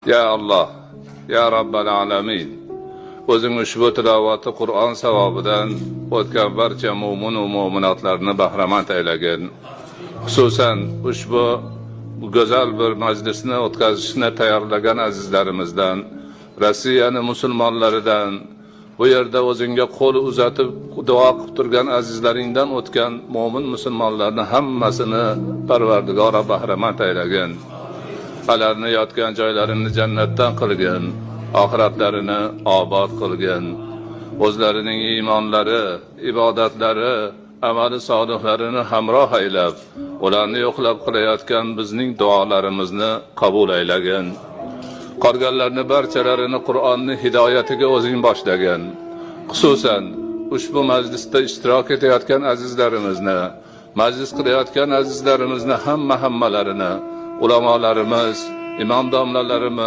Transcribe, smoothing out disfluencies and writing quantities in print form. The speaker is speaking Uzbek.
Ya Alloh, ya Robbal alamin. O'zing ushbu tilovati Qur'on savobidan o'tgan barcha mo'min va mo'minotlarni bahramand aylagin. Xususan ushbu go'zal bir majlisni o'tkazishni tayyorlagan azizlarimizdan, Rossiyani musulmonlaridan, bu yerda o'zingga qo'l uzatib duo qilib turgan azizlaringdan o'tgan mo'min musulmonlarni hammasini Parvardigora bahramand aylagin. Ularni yotgan joylarini jannatdan qilgin, oxiratlarini obod qilgin. O'zlarining iymonlari, ibodatlari, amali solihlarini hamroh aylab, ularni yo'qlab qilayotgan bizning duolarimizni qabul aylagin. Qolganlarni barchalarini Qur'onni hidoyatiga o'zing boshlagin. Xususan ushbu majlisda ishtirok etayotgan azizlarimizni, majlis qilayotgan azizlarimizni hammalarini, ulamolarimiz, imom domlalarimiz